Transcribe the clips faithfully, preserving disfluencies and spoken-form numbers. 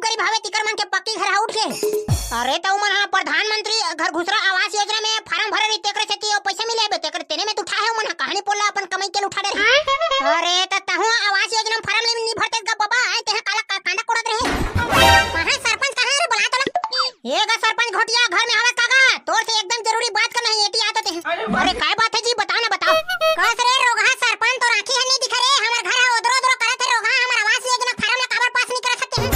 गरीब हवे, तिकर मन के पक्की घर ह उठ गे। अरे, त उमन ह प्रधानमंत्री घर घुसरा आवास योजना में फार्म भरे रही, तेकरे सेती ओ पइसा मिले हवे, तेकरे तेने में त उठाए हे उमन ह, कहानी पोल्ला अपन कमाई के उठा डरे। अरे, त तहूं आवास योजना में फार्म ले नी भरते गा बाबा, आए तेहा काला का-, कांदा कोड़त रहे। कहां सरपंच, कहां रे, बुला तो ला। ए गा सरपंच घोटिया, घर में हवस का गा? तोर से एकदम जरूरी बात करना हे, एती आत होते हैं। अरे, काय बात हे जी, बताओ ना, बताओ। कस रे रोगहा सरपंच, तोर आंखी ह नी दिखे रे, हमर घर ह ओदरो ओदरो करत हे रोगहा, हमर आवास योजना फार्म ला काबर पास नी करत हते हैं?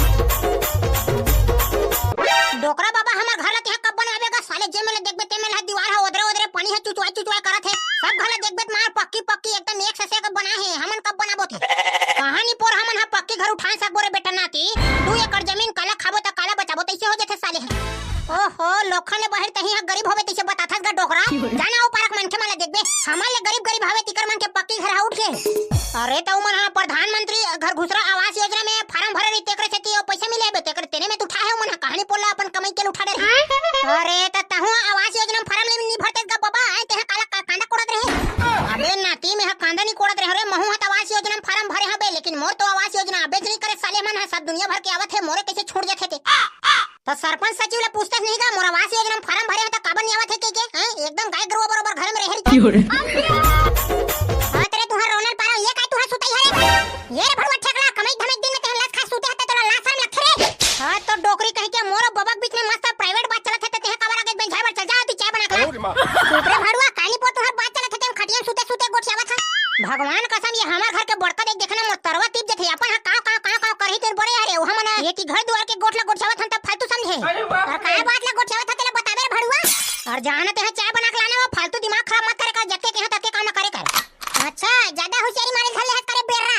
डोकरा बाबा, हमर घर ला तेहा कब बनाबे गा साले, जे मेला देखबे ते मेला दीवार ह ओदरे ओदरे, पानी ह चुचवाय चुचवाय करत हे, सब घर ला देखबे त मार पक्की पक्की एकदम एक से एक बनाए हे, हमन कब बनाबो थे? कहानी पोर हमन ह पक्की घर उठाए सकबो रे बेटा नाती, दू एकड़ जमीन काला खाबो त काला बचाबो, तइसे हो जथे साले ह। ओहो, लोखन ले बाहिर तहीं ह गरीब होबे तइसे बताथस गा डोकरा। जाना ओ पारक मनखे मन ल देखबे, हमर ले गरीब गरीब हवे तिकर मन के पक्की घर ह उठ गे। अरे त उमन ह प्रधानमंत्री घर घुसरा आवास योजना में फार्म भरे रही, तेकरे सेती ओ पइसा मिले हवे, तेकरे तेने में त उठाए हे उमन ह, कहानी पोल्ला अपन कमाई के उठा डरे। अरे त तहूं आवास योजना में फार्म ले नी भरते गा बाबा, आए तेहा काला का-, कांदा कोड़त रहे। अबे नाती, में ह कांदा नी कोड़त रहे रे, महूं ह त आवास योजना में फार्म भरे हवे, लेकिन मोर तो आवास योजना अबेच नी करे साले मन ह, सब दुनिया भर के आवत हे, मोरे कइसे छूट जथे ते। त सरपंच सचिव ले पूछथस नहीं गा, मोर आवास योजना में फार्म भरे हंव त काबर नी आवत हे कहिके, हैं? एकदम गाय गरुवा बरोबर घर में रहे रहिथे। क्यों रे? हाँ, तेरे तुहर रोनल पारा, ये काय तुहर सुतई हरे? ये रे भड़ुआ ठेकला, कमाई धमाई दिन में तेहन लस खा सुते हते, तोला लाज शरम लगथे रे? हाँ, तो डोकरी कहिके मोर बबक बीच में मस्त private बात चलत हे, त तेहा काबर आगे बेंझाय बर चल जा, तू चाय बना के ला। अरे माँ। चुप रे भड़ुआ, कानी पोर तुहर बात चलत हे, तेम खटिया में सुते सुते गोठियावत हन। भगवान कसम, ये हमर घर के बड़का दाई देखे ना, मोर तरवा टिप जथे। अपन ह काव, काव, काव, काव करही तेन बड़े हरे, ओहा मन ये कि घर दुआर के गोठ ला गोठियावत हन, तब फालतू समझे। अरे बाप रे। अउ काय बात ला गोठियावत हन, तेला बताबे रे भड़ुआ। अउ जाना तेहा चाय बना के लाना, वो फालतू दिमाग खराब मत करे कर, जतके केहा ततके काम न करे कर। अच्छा, जादा होशियारी मारे धर ले हस करे बेर्रा।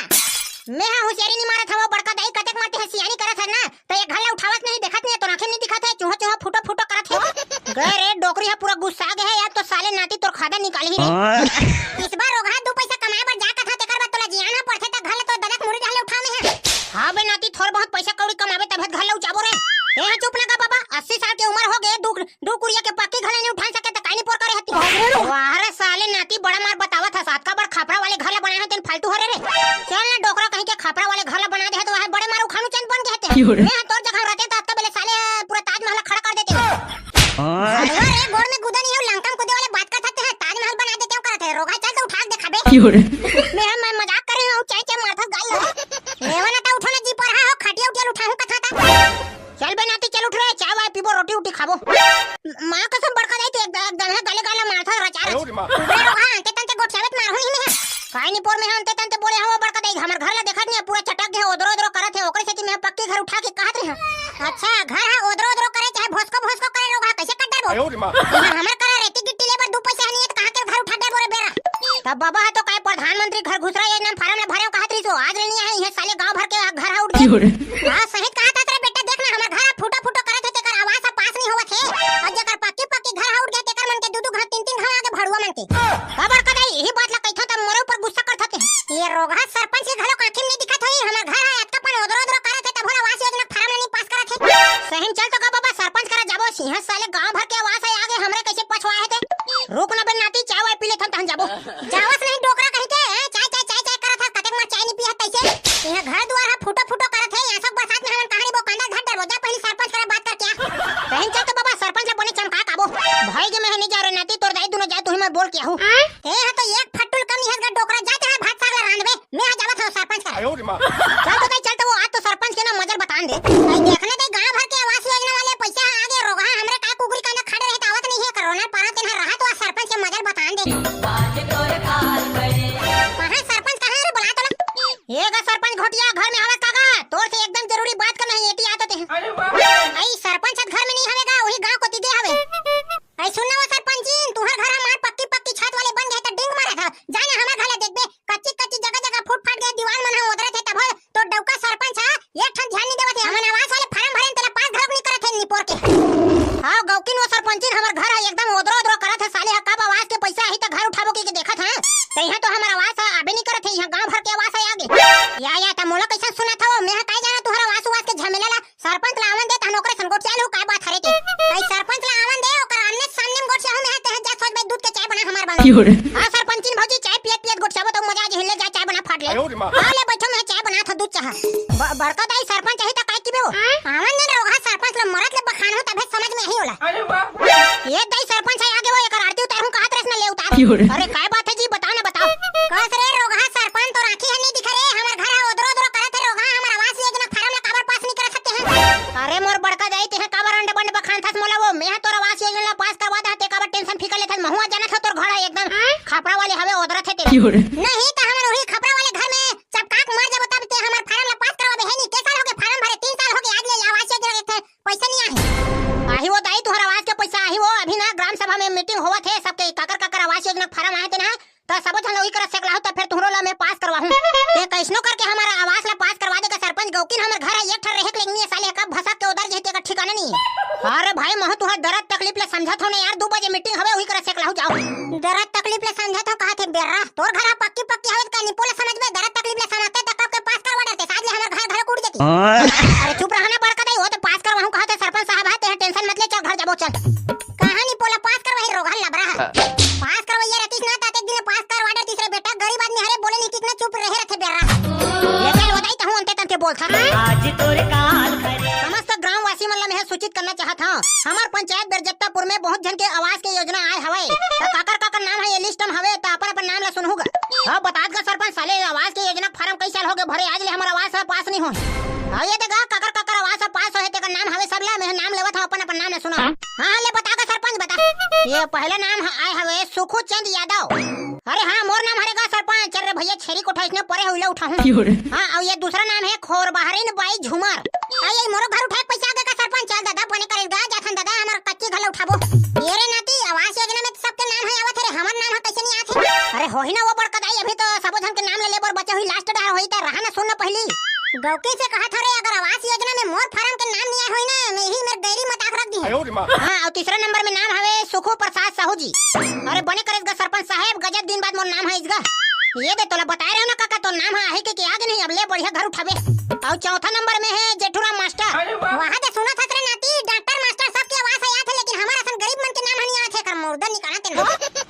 मैं हा होशियारी नी मारत हवं, बड़का दाई कतेक मारते ह सियानी करत हस ना, त ये घर ला उठावत नहीं, देखत नहीं, तोर आँखें नी दिखत हे, चूहा चूहा फुटो फुटो करत हे। गए रे, डोकरी ह पूरा गुस्सा गे हे यार, तो साले नाती तोर खादा निकालही रे। हाँ। इस बार रोगहा दू पइसा कमाए बर जा कथा, तेकर बर तोला जियाना पड़थे, त घर ले तोर ददा के मुड़ी डहर ले उठावे हे। हाँ बे नाती, थोर बहुत पइसा कौड़ी कमाबे तभे घर ले उचाबो रे। ए चुप ना गा बाबा, अस्सी साल के उमर हो गे, दू, दू कुरिया के पक्की घर ले नी उठान सके, त काई नी पोर करे हती। वाह रे साले नाती, बड़ा मार बतावत हस, अतका बड़ खपरा वाले घर ला बनाए हो, तेन फालतू हरे रे। चल ना डोकरा कहीं के खपरा वाले घर ला बना दे हे, त वह बड़े मार उखानू चंद बन गे हे ते। क्यों रे? मैं तोर जगह रहते त अतका बेले साले पूरा ताजमहल खड़ा कर देते। हाँ। अरे रे, गोड़ में गुदा नहीं हो, लंका में कूदे वाले बात करत हस, ताजमहल बना देते हो करत हे। रोगहा चल तो उठा के देखाबे। क्यों रे? मैं, मैं मजाक कर रही हूँ, चाय, चाय मारथस गाल लगे। लेवा ना ता उठो ना जी पर हा हो, खटिया उटिया उठाहूँ कथा ता। चल बे नाती, चल उठ रे, चाय वाय पीबो, रोटी उटी खाबो। माँ कसम बड़का दाई, तू एक, एक दम हे गले गाला मारथस रचा रच। अरे माँ। ऊपरे रोगहा, अंते तंते गोठियावत मारहूँ नहीं मैं। काई नी पोर में हा अंते तंते बोले हवं बड़का दाई, हमर घर ला देखत नहीं हे, पूरा चटक गे हे, ओदरो ओदरो करत हे, ओकरे सेती मैं पक्की घर उठा के कहत रहे हंव। अच्छा, घर हा ओदरो ओदरो करे, चाहे भोसको भोसको करे, रोगहा कइसे कट डरबो? अरे माँ। इहाँ हमर करा रेती गिट्टी ले बर दू पइसा ह नहीं हे, त कहाँ के घर उठा डरबो रे बेर्रा? तब बाबा ह तो काय प्रधानमंत्री घर घुसरा योजना में फार्म ला भरे हंव कहत रहिस, आज ले नहीं आए, इहाँ साले गांव भर के घर हा उठ गे। क्यों रे? हाँ, सही कहत हस रे बेटा, देख ना, हमर घर हा फुटो फुटो करत हे, तेकर आवास हा पास नहीं होवत हे, अउ जेकर पक्की पक्की घर हा उठ गे, तेकर मन के दू दू घांव, तीन तीन घांव आगे भड़ुआ मन के। का बड़का दाई, यही बात ला कहिथंव त मोरे ऊपर गुस्सा करत हस ते। ये रोगहा सरपंच के घलो आँखी में नहीं दिखत होही, हमर घर हा अतका पन ओदरो ओदरो करत हे, तभो ले आवास योजना फार्म ला नहीं पास करत हे। सही में चल तो गा बाबा, सरपंच करा जाबो, सिंहा साले गांव भर के आवास हे आगे, हमरे कइसे पछवा हे ते। रुक ना बे नाती, चाय वाय पी लेथन तहन जाबो। जावस नहीं डोकरा कहीं के, हैं? चाय, चाय, चाय, चाय करत हस, कतेक मार चाय नी पियत तइसे। इहाँ घर दुआर ह फुटो फुटो करत हे, इहाँ सब बरसात में हमन कहां नी बो, कांदा धर डरबो, जा पहिली सरपंच करा बात करके आ। बहिन चल तो बाबा, सरपंच ला बने चमका के आबो। भाई के मैं नहीं जा रे नाती, तोर दाई दुनो जाए, तुही मैं बोल के आहू। तें ह तो एक फट्टुल कम नहीं हस गा डोकरा, जा तें ह भात साग ला रांधबे, मैं ह जावत हंव सरपंच करा। चल तो दाई चल तो, वो आज तो सरपंच के ना मजर बतान दे। भाई देख ना दाई, गांव भर के आवास योजना वाले पइसा ह आगे, रोगहा हमरे काय कुकुरी कांदा खड़े रहे त आवत नहीं हे, कोरोना पारा तेन ह रहा तो आज सरपंच के मजर बतान दे। कहाँ सरपंच, कहाँ रे? बुला तो ला। ए गा सरपंच घोटिया, घर में हवस का गा? तोर से एकदम जरूरी बात करना हे, एती आत होते हैं। अरे बाप रे। अई सरपंच ह घर में नहीं हवे गा, वही गांव कोती गे हवे। अई सुन ना वो सरपंच जी, तुहर घर हमार पक्की पक्की छत वाले बन गे हे त डिंग मारत हव। जा ना हमर घर ला देखबे, कच्ची कच्ची जगह जगह फूट फाट गे, दीवार मन ह ओदरत हे, तभो तोर डौका सरपंच ह एक ठन ध्यान नहीं देवत हे। हमन आवास वाले फार्म भरे हन, तेला पास घलोक नहीं करत हे निपोर के। हाँ गौकिन, वो सरपंचिन हमर घर ह एकदम ओदरो ओदरो करत हे, साले ह कब आवास के पइसा आही त घर उठाबो कहिके देखत हे। तइहाँ तो हमर आवास ह आबे नहीं करत हे, इहाँ गांव भर के आवास ह आगे। या, या, त मोला कइसन सुनात हव? मैं ह काय जाना तुहर आवास उवास के झमेला ला। सरपंच ला आवन दे, तहन ओकरे सन गोठिया लू, काय बात हरे के? भाई सरपंच ला आवन दे, ओकर आमने सामने में गोठियाहूँ मैं ह, तेहा जा सोच भाई दूध के चाय बना हमार बंद। क्यों रे? हाँ सरपंचिन भौजी, चाय पियत पियत गोठियाबो त मजा आ जाही, ले जा चाय बना फाट ले। अरे माँ। हाँ ले बैठो, मैं चाय बनात हूँ दूध चाहा। ब-, बड़का दाई सरपंच आही त काय किबे हो? हाँ? अरे काय बात हे जी, बताव ना, बताव। कस रे रोगहा सरपंच, तोर आँखी ह नइ दिखे रे, हमर घर ह ओदरो ओदरो करत हे रोगहा, हमर आवास योजना फारम ला काबर पास नइ करत हस तेंहा? अरे मोर बड़का दाई, तेंहा काबर अंड बंड बखानथस मोला वो, मेंहा तोर आवास योजना ला पास करवा देहूँ, तें काबर tension फिकर लेथस, महूँ ह जानत हँव तोर घर ह एकदम खपरा वाले हवे, ओदरत हे तेला। नहीं त हमन उही खपरा वाले घर में चपकाक मर जाबो तब तें हमर फारम ला पास करवाबे, हे नी? के साल होगे फारम भरे? तीन साल होगे, आज ले आवास योजना के पैसा नइ आए हे। आही वो दाई, तुँहर आवास के पैसा आही वो। अभी ना ग्राम सभा में meeting होवत हे, सबके काकर काकर आवास योजना के फारम आए हे तेन ह, त सबो झन ला उही करा सेकलाहूँ, त फेर तुँहरो ला मैं पास करवाहूँ। तें कइसनो करके हमर आवास ला पास करवा दे गा सरपंच। गौकिन हमर घर ह एक ठन रहे के, लेकिन ये साले ह कब भसक के ओदर जही तेकर ठिकाना नइ हे। अरे भाई, महूँ तुँहर दरद तकलीफ ला समझत हँव ना यार, दू बजे meeting हवे, उही करा सेकलाहूँ, जाव। दरद तकलीफ ला समझत हँव कहत हे बेर्रा, तोर घर ह पक्की पक्की हवे त का निपोला समझबे? दरद तकलीफ ला समझते त कब के पास करवा डरते, आज ले हमर घर घलो उठ जाती। अरे चुप रहा ना बड़का दाई, वो तो पास करवाहूँ कहत हे सरपंच साहब ह, तेंहा tension मत ले, चल घर जाबो, चल। कहाँ निपोला पास करवाही, रोगहा लबरा ह। पास करवइया रहतिस ना, त अतेक दिन पास करवा डरतिस रे बेटा, गरीब आदमी हरे, बोले नइ, कितना चुप रहे रथे बेर्रा। ले चल वो दाई, तहूँ अंते तंते बोलथस। आज तोर काल घरे। समस्त ग्रामवासी मन ला मैं सूचित करना चाहत हँव, हमर पंचायत बेरजत्तापुर में बहुत झन के आवास के योजना आए हवय। त काकर काकर नाम हे ये list म हवे, त अपन अपन नाम ला सुनहू गा। हाँ, बतात गा सरपंच, साले आवास के योजना फारम कई साल होगे भरे, आज ले हमर आवास ह पास नइ होए। हाँ, ये दे गा, काकर काकर आवास ह पास होए हे, तेकर नाम हवे सब ला, मैं नाम लेवत हँव, अपन अपन नाम ला सुनव। हाँ, हाँ, ले बता गा सरपंच, बता। ये पहला नाम ह-, आए हवे सुखू चंद यादव। अरे हाँ, मोर नाम हरे गा सरपंच। चल रे भइया, छेरी कोठा इसने परे हे, उइला उठाहूँ। हाँ, अउ ये दूसरा नाम हे खोरबहरिन बाई झूमर। अरे, ये मोरो घर उठाए के पैसा आगे का सरपंच? चल दादा, बने करेस गा, जाथन दादा, हमर कच्ची घर ला उठाबो। ये रे नाती, आवास योजना में तो सबके नाम ह आवत हे रे, हमर नाम ह कइसे नइ आत हे? अरे होही ना वो बड़का दाई, अभी तो सबो झन के नाम ले ले बर बचे होही, last डहर होही, त रहा ना, सुन ना पहिली। गौकी से कहत हँव रे, अगर आवास योजना में मोर फारम के नाम नइ आए होही ना, मैं ही मेर डायरी म ताक रख दिही। हाँ, अउ तीसरा नंबर में नाम हवे सुखू प्रसाद साहू जी। अरे बने करेस गा सरपंच साहेब, गजब दिन बाद मोर नाम ह आइस गा। ये दे तोला बताए रहेंव ना काका, तोर नाम ह आही के, के आगे नहीं, अब ले बढ़िया घर उठाबे। अउ चौथा नंबर में हे जेठूराम मास्टर। वहाँ दे सुनत हस रे नाती, डॉक्टर मास्टर सबके आवास ह आत हे, लेकिन हमर असन गरीब मन के नाम ह नइ आत हे, कर मुर्दा निकाला तेन।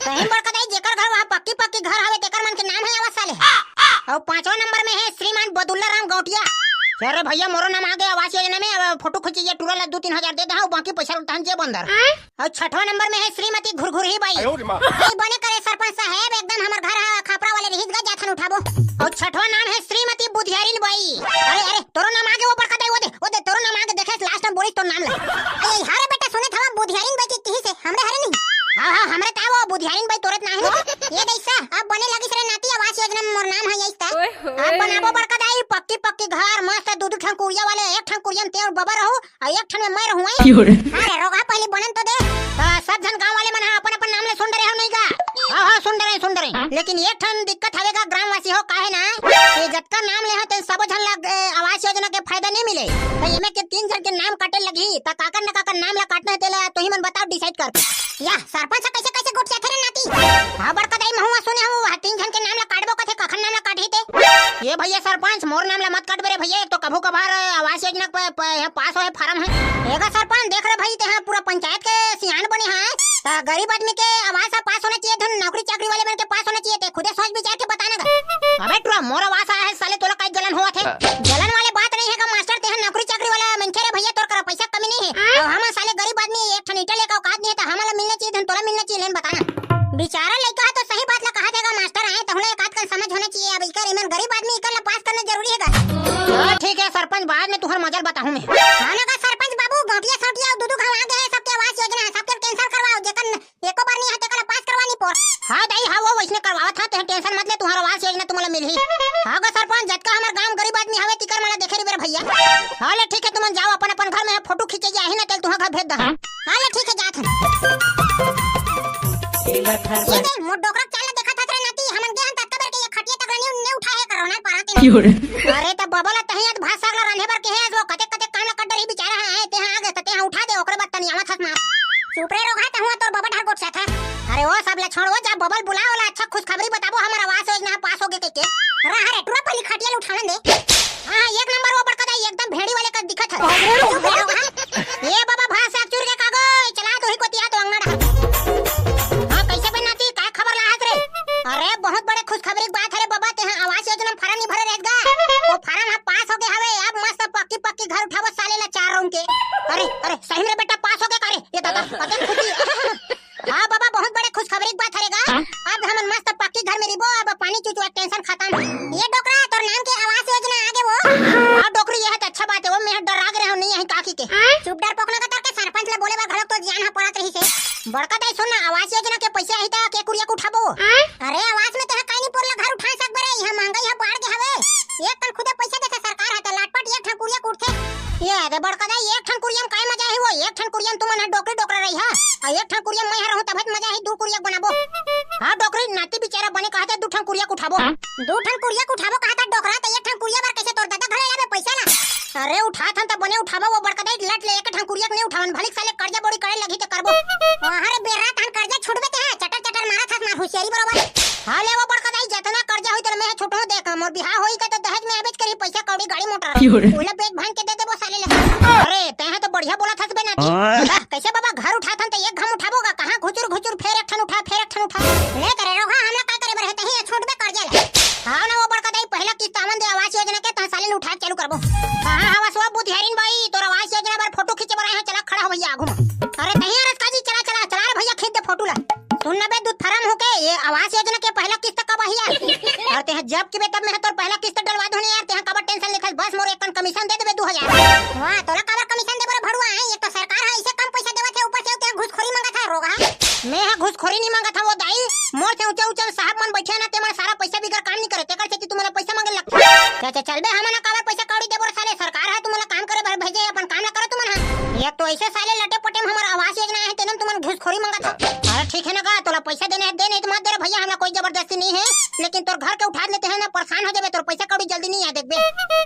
सही बड़का दाई, जेकर घर वहाँ पक्की पक्की घर हवे, तेकर मन के नाम ह आवत साले। अउ पाँचवा नंबर में हे श्रीमान बदुल्ला राम गौटिया। अरे भइया, मोरो नाम आगे आवास योजना में, अब फोटो खींचिए, टूरा ला दू तीन हजार दे दे, हाँ, बाकी पैसा लुटान जेब अंदर। अउ छठवा नंबर में हे श्रीमती घुरघुरही बाई। भाई बने करे सरपंच साहेब, एकदम हमर घर ह खापरा वाले रहिस गा, जाथन उठाबो। अउ छठवा नाम हे श्रीमती बुधियारिन बाई। अरे, अरे, तोरो नाम आगे वो बड़का दाई, वो दे, वो दे, तोरो नाम आगे, देखे last में बोलिस तोर नाम ला। अरे, हाँ रे बेटा, सुने थवा बुधियारिन बाई के किहिस हे, हमरे हरे नहीं। हाँ, हाँ, हमरे ता वो बुधियारिन बाई तोरे त नाम हे। ये दइसा, अब बने लगिस रे नाती, आवास योजना में मोर नाम ह आइस ता। अब बनाबो बड़का दाई, पक्की पक्की घर, मस्त दू दू ठन कुरिया वाले, एक ठन कुरिया में तें अउ बबा रहू, अउ एक ठन में मैं रहूं, आई? अरे रोगहा, पहिली बनन तो दे। त सब झन गांव वाले मन ह अपन अपन नाम ले सुन डरे हो नहीं गा? हाँ, हाँ, सुन डरे, सुन डरे। लेकिन एक ठन दिक्कत हवे गा ग्रामवासी हो, काहे ना? ये जतका नाम ले हो, तेन सबो झन ला, ए, आवास योजना के फायदा नहीं मिले। त एमे के तीन झन के नाम काटे लगही, त काकर न काकर नाम ला काटना हे, तेला तुही मन बताओ, decide कर। या, सरपंच ह कइसे, कइसे गोठियाथे रे नाती? हाँ, बड़का दाई, महूं ह सुने हूं, वह तीन झन के नाम ला काटबो कथे, कखन नाम ला काटही ते? ये भइया सरपंच, मोर नाम ला मत काटबे रे भइया, एक तो कभू कभार आवास योजना प-, प-, यह पास होए फारम हे। एगा सरपंच, देख रे भई, तेहा पूरा पंचायत के सियान बने हे, त गरीब आदमी के आवास ह पास होना चाहिए, धुन नौकरी चाकरी वाले मन के पास होना चाहिए, ते खुदे सोच विचार के बता ना गा। अबे टुरा, मोर आवास आय हे, साले तोला काई जलन होवत हे? जलन वाले बात नहीं हे गा मास्टर, तेहा नौकरी चाकरी वाला मनखे रे भइया, तोर करा पैसा कमी नहीं हे। अउ हमन साले गरीब आदमी, एक ठन ईंटा लेके औकात नहीं हे, त हमन ला मिलना चाहिए, धुन तोला मिलना चाहिए, लेन बता ना। बेचारा लइका ह तो सही बात ला कहा देगा मास्टर, आए तहुला एक आध कन समझ होना चाहिए। अब इकर इमन गरीब आदमी, इकर ला पास करना जरूरी हे का? चलो ठीक हे सरपंच, बाद में तुहर मजल बताहूं मैं। हाँ ना का सरपंच बाबू, गौटिया सौटिया अउ दू दू घाव आ गए हे, सबके आवास योजना हे, सबके cancel करवाओ, जेकर एको बार नहीं हे तेकर ला पास करवानी पोर। हाँ दाई, हाँ वो वइसने करवावत हा, तेह tension मत ले, तुहर आवास योजना तुमला मिलही। हाँ गो सरपंच, जतका हमर गांव गरीब आदमी हवे तिकर मन ला देखे रहिबे रे भइया। हाँ ले ठीक हे, तुमन जाओ अपन अपन घर में, फोटो खींचे जाही ना, तेल तुहर घर भेज दहा। हाँ ले, ठीक हे, जात हन। ये दे, मोर डोकरा के चाल ल देखत हस रे नाती, हमन गे हन ततका बेर के ये खटिया तक ल नी, नी उठाए हे, कोरोना पारा के। अरे, त बबा ल तहीं आज भात साग ल रांधे बर केहे हस, वो कतेक, कतेक काम ल कर डरही बिचारा ह, आए, तेहा आ गे, त तेहा उठा दे, ओकरे बाद तनी आवत हस ना। चुप रे रोगहा, तहूं तोर बबा ढार गोठियाथस। अरे, वो सब ल छोड़, वो जा बबा ल बुला, ओला अच्छा खुशखबरी बताबो, हमर आवास योजना ह पास होगे कहिके। रहा रे, टुरा पहिली खटिया ल उठावन दे। हाँ, हाँ, एक नंबर वो बड़का दाई, एकदम भेड़ी वाले कस दिखत हस। चुप रे रोगहा। ए बबा, भात साग चुर के खागो, चला तो ही कोतिया तो अंगना डहर। हाँ, कइसे बे नाती, काय खबर लाहस रे? अरे, बहुत बड़े खुशखबरी के बात हरे बबा, तेहा आवास योजना में फारम नहीं भरे रहेस गा। वो फारम ह पास होगे हवे, अब मस्त पक्की पक्की घर उठाबो साले ला चार room के। अरे, अरे, सही में रे बेटा पास होगे का रे? ये दादा, अतेक खुशी। हाँ बबा, बहुत बड़े खुशखबरी के बात हरे गा। का कहिके? चुप डरपोकना कतर के, सरपंच ल बोले बर घलोक तो जान ह पड़त रहिस हे। बड़का दाई सुन ना, आवास योजना के पइसा आही त के कुरिया के उठाबो? अरे आवास में तेहा काई नहीं पोर ला घर उठा सकबे रे, इहाँ महंगाई ह बाढ़ गे हवे। एक कन खुदे पइसा देथे सरकार ह त लाटपट एक ठन कुरिया के उठथे। ये दे बड़का दाई, एक ठन कुरिया म काय मजा हे वो, एक ठन कुरिया म तुमन ह डोकरी डोकरा रही हा, अउ एक ठन कुरिया म मैं ह रहूं तभे त मजा आही, दू कुरिया के बनाबो। हाँ डोकरी, नाती बिचारा बने कहत हे दू ठन कुरिया के उठाबो। दू ठन कुरिया के उठाबो कहत हे डोकरा, त एक ठन कुरिया बर कइसे तोर ददा घरे लाबे पइसा ला? अरे उठात हन त बने उठाबो वो बड़का दाई, लट ले एक ठन कुरिया के नहीं उठावन, भलिक साले कर्जा बोड़ी करे लगही त करबो। अरे बेरा तहन कर्जा छुटबे ते है, चटर चटर मारत हस मार हुसियारी बरोबर। हाँ ले वो बड़का दाई, जतना कर्जा होई तेला मैं ह छुटहूं देख, मोर बिहाव होई त दहेज में आबेच करही पइसा कौड़ी गाड़ी मोटर। क्यों रे? उला बेच भान के दे देबो साले ले। अरे तेहा तो बढ़िया बोलत हस बे नाती। हाँ। कइसे बाबा घर उठात हन त एक घाम उठाबो गा, कहाँ घुचुर घुचुर फेर एक ठन उठा, फेर एक ठन उठा। ले करे रोगहा, हमला का करे बर हे, तहीं छुटबे कर्जा ले। हाँ ना वो बड़का दाई, पहला किस्त आवन दे आवास योजना के, तहाँ साले ल उठा के चालू करबो। कहाँ हवस वो बुधियारिन बाई, तोर आवास योजना बर फोटो खींचे बर आए हैं, चला खड़ा हो भैया आगू में। अरे तहीं हरस का जी, चला चला चला रे भैया, खींच दे फोटो ला। सुन ना बे दूध फार्म होके, ये आवास योजना के पहला किस्त कब आही यार? अउ तेहा जब कहिबे तब मैं ह तोर पहला किस्त डलवा दूं यार, तेहा काबर टेंशन लेथस? बस मोर एक कन कमीशन दे देबे दू हजार। वाह, तोला काबर कमीशन देबो रे भड़ुआ, हैं? एक तो सरकार ह अइसे कम पइसा देवत हे, ऊपर से तेहा घूसखोरी मांगत हे, रोगहा। मैं ह घूसखोरी नहीं मांगत हंव वो दाई, मोर से ऊंचा ऊंचा साहब मन बइठे हे ना, ते मन सारा पइसा बिगर काम नहीं करे, तेकर सेती तुमन ला पइसा मांगे लगथे। अच्छा चल बे, हमन ह काबर पइसा कौड़ी देबो रे साले, सरकार ह तुमन ला काम करे बर भेजे, अपन काम ला करो तुमन ह। एक तो अइसे साले लटे पटे में हमर आवास योजना हे, तेन म तुमन घूसखोरी मांगत हो। अरे ठीक हे ना गा, तोला पइसा देना हे दे, नहीं तो मत दे रे भैया, हमला कोई जबरदस्ती नहीं हे, लेकिन तोर घर के उठा लेते हैं ना, परेशान हो जाबे, तोर पइसा कौड़ी जल्दी नहीं आए देखबे।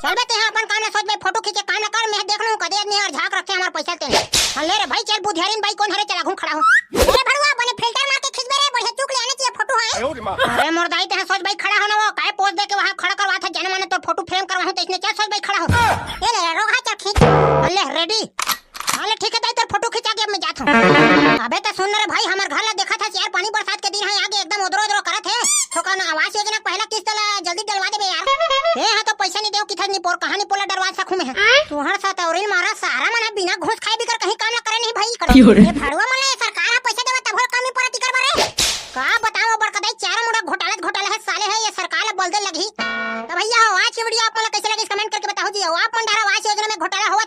चल बे, तेहा अपन काम ला सोच बे, फोटो खींचे काम ला कर, मैं देख लूं कदे आदमी हर झांक रखे हमर पइसा तेन। हाँ, ले रे भाई, चल बुधियारिन बाई, कोन हरे चला घूम खड़ा हो। अरे भड़ुआ, बने फिल्टर मार के खींचबे रे, बढ़िया चुक ले आने चाहिए फोटो है। अरे मोर दाई, तेहा सोच बाई खड़ा हो ना वो, काय पोज दे के वहाँ खड़ा करवा था, जने माने तोर फोटो फ्रेम करवा हूँ, तइसने चल सोच बाई खड़ा हो। ए ले रे, रोगहा चल खींच। ले, रेडी। हाँ ले, ठीक है दाई, तोर फोटो खींचा के अब मैं जात हूँ। अबे त सुन रे भाई, हमर घर ला देखत हस यार, पानी बरसात के दिन है, आगे एकदम ओदरो ओदरो करत हे। थोकन आवास योजना के पहला किस्त ला जल्दी डलवा देबे यार। ए हाँ तो पइसा नहीं देव किथस निपोर, कहाँ निपोर ला डलवा सकूं मैं? तुहर साथ औरिल मारा सारा मन ह बिना घूस खाए बिगर कहीं काम ला करे नहीं भाई। क्यों रे? ये भड़ुआ मन ला ये सरकार ह पइसा देवत तभो कमी पड़त इकर बारे। का बताओ बड़का दाई, चारा मुड़ा घोटाला घोटाला है साले है, ये सरकार ला बोल दे लगही। तो भैया हो, आज की वीडियो आप मन ला कैसे लगी, कमेंट करके बताओ जी। हो, आप मन डहर आवास योजना में घोटाला होवत